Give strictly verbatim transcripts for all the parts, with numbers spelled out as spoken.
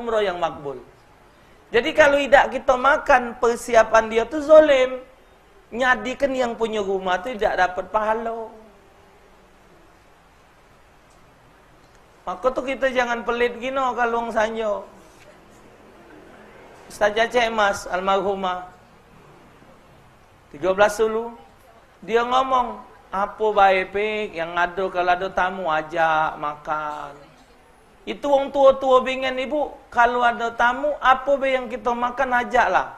umroh yang makbul. Jadi, kalu idak kito makan, persiapan dio tu zolim, nyadikan yang punyo rumah tu idak dapat pahalo. Mako tu kito jangan pelit gino kalu wong sanjo. Ustazah Cek Mas, almarhumah, tigo belas Sulu, dio ngomong, "Apo bae, Pik, yang ado, kalu ado tamu, ajak makan." Itu wong tuo-tuo bingen, Ibu, kalu ado tamu, apo be yang kito makan, ajaklah.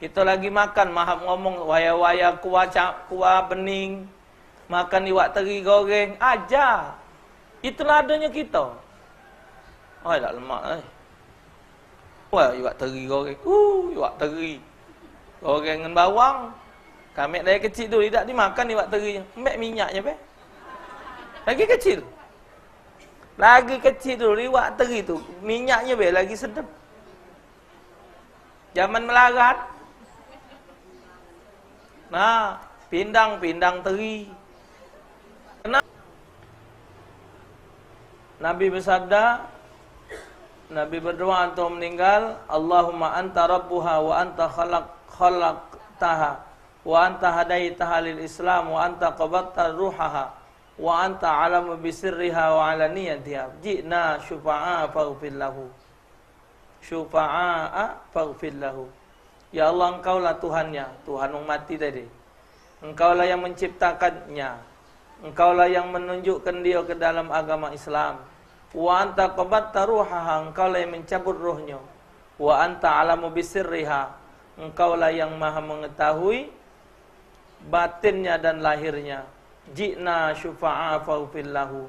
Kito lagi makan, mahap ngomong, waya-waya, kuah ca-, kuah bening, makan iwak teri goreng, aja. Itulah adonyo kito. Oi, dak lemak, eh. Wah, iwak teri goreng. Uh, iwak teri. Goreng dengan bawang. Kamek dari kecik dulu, idak dimakan iwak teri. Embek minyaknyo, be. Lagi kecil. Lagi kecik dulu, iwak teri tu. Minyaknyo, be, lagi sedep. Zaman melarat. Nah, pindang, pindang teri. Kena-, Nabi bersabda, Nabi berdoa untuk meninggal, "Allahumma anta rabbuha wa anta khalaq-, khalaqtaha, wa anta hadaitaha lil Islam, wa anta qabadta ruhaha, wa anta alamu bisirriha wa alaniyatiha. Ji'na syufa'a faghfir lahu." Syufa'a faghfir lahu. Ya Allah, Engkaulah Tuhannya, Tuhan wong mati tadi. Engkaulah yang menciptakannya. Engkaulah yang menunjukkan dia ke dalam agama Islam. Wa anta qabadta ruhaha, Engkaulah yang mencabut rohnya. Wa anta alamu bisirriha, Engkaulah yang maha mengetahui batinnya dan lahirnya. Ji'na syufa'a faghfir lahu.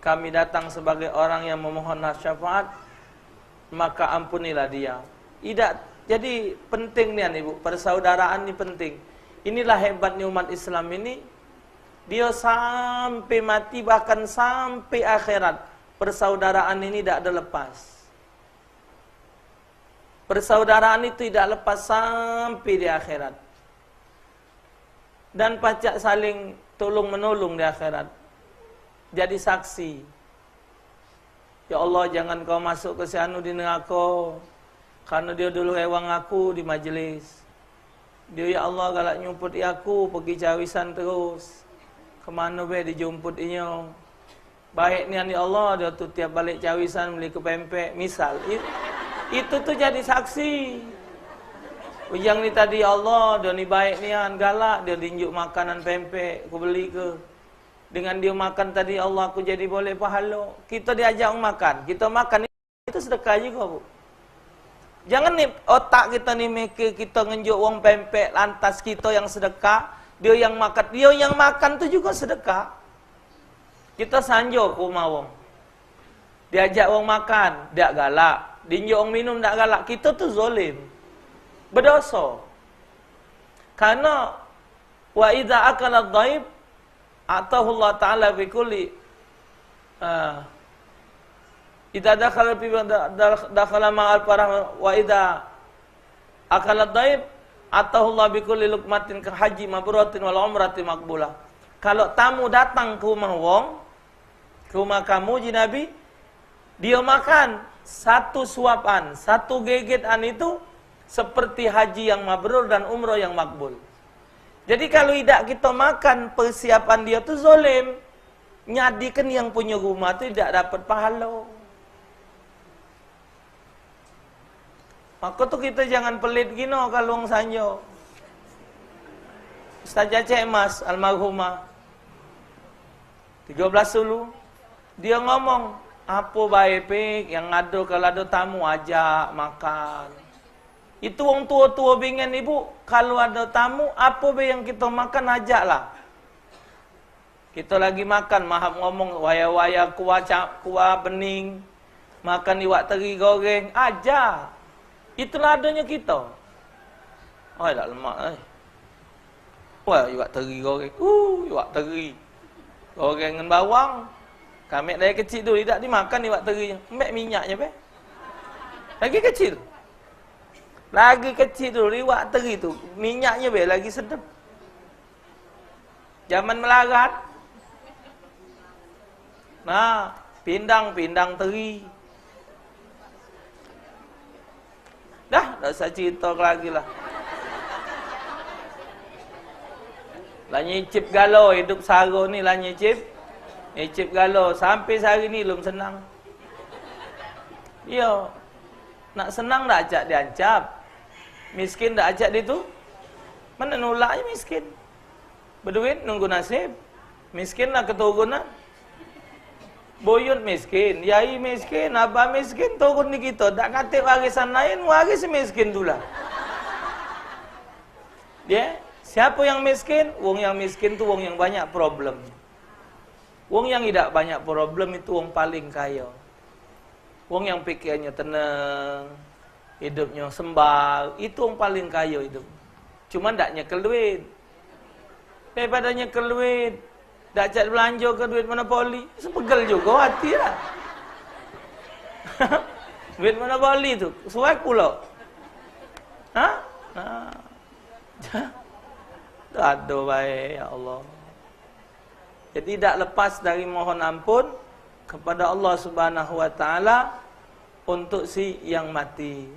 Kami datang sebagai orang yang memohon syafaat, maka ampunilah dia. Idak, jadi penting nian, Ibu, persaudaraan ni penting. Inilah hebatnya umat Islam ini. Dia sampai mati, bahkan sampai akhirat, persaudaraan ini dak ada lepas. Persaudaraan itu idak lepas sampai di akhirat. Dan pacak saling tolong menolong di akhirat. Jadi saksi. Ya Allah, jangan kau masuk ke si anu di neraka. Karena dia dulu rewang aku di majelis. Dia, ya Allah, galak nyumput aku pergi cawisan terus. Kemano be dijumput inyo? Baik nian, ya Allah, dia tu tiap balik cawisan beli ke pempek, misal. I-, itu tu jadi saksi. Ujang ni tadi, ya Allah, dia ni baik nian, galak, dia dinjuk makanan pempek, aku beli ke. Dengan dia makan tadi, ya Allah, aku jadi boleh pahalo. Kita diajak makan, kita makan. Itu sedekah juga, Bu. Jangan ni otak kita ni mikir kita ngenjuk wong pempek, lantas kita yang sedekah, dia yang makan, dia yang makan tu juga sedekah. Kita sanjo ke rumah wong. Diajak wong makan, dak galak. Dinjuk wong minum, dak galak. Kita tu zolim. Bedoso. Karena wa idza akala dhaif, atahu Allah Ta'ala bi kulli, ah, idza dakhala fi, da-, da-, dakhala ma'al farah, wa idza akala dhaif, atahu Allah bi kulli luqmatin ka haji mabruratin wal umrati maqbulah. Kalau tamu datang ke rumah wong, ke rumah kamu, ji Nabi, dia makan satu suapan, satu gegetan itu seperti haji yang mabrur dan umroh yang makbul. Jadi, kalu idak kita makan, persiapan dia tu zolim. Nyadikan yang punyo rumah tu idak dapat pahalo. Maka tu kita jangan pelit gino kalu wong sanjo. Ustazah Cek Mas, almarhumah, tigo belas Sulu, dia ngomong, "Apo bae, Pik, yang ado, kalu ado tamu, ajak makan." Itu wong tuo-tuo bingen, Ibu, kalu ado tamu, apo be yang kito makan, ajaklah. Kito lagi makan, mahap ngomong, waya-waya, kuah ca-, kuah bening, makan iwak teri goreng, aja. Itulah adonyo kito. Oi, dak lemak, eh. Wah, iwak teri goreng. Uh, iwak teri. Goreng dengan bawang. Kamek dari kecik dulu, idak dimakan iwak teri. Embek minyaknyo, be. Lagi kecil. Lagi kecik dulu, iwak teri tu. Minyaknyo, be, lagi sedep. Zaman melarat. Nah, pindang, pindang teri. Dah, dak usah cerita lagi lah. Lah nyicip galo, hidup saro ni lah nyicip. Nyicip galo, sampe sehari ni lum senang. Iyo. Nak senang dak acak diancap. Miskin dak acak ditu. Mana nulak je miskin. Beduit nunggu nasib. Miskin lah keturunan. Buyut miskin, yai miskin, abah miskin, turun di kito. Dak katek warisan lain, waris miskin tu lah. Ye, siapo yang miskin? Wong yang miskin tu wong yang banyak problem. Wong yang idak banyak problem itu wong paling kayo. Wong yang pikirnyo tenang, hidupnyo sembal, itu wong paling kayo hidup. Cuman dak nyekel duit. Daripada nyekel duit, dak cak belanjo ke duit monopoli, sepegel jugo hati lah. Duit monopoli tu, suak pulo. Ha? Ha. Aduh, baik, ya Allah. Jadi, dak lepas dari mohon ampun kepada Allah Subhanahu wa Ta'ala untuk si yang mati.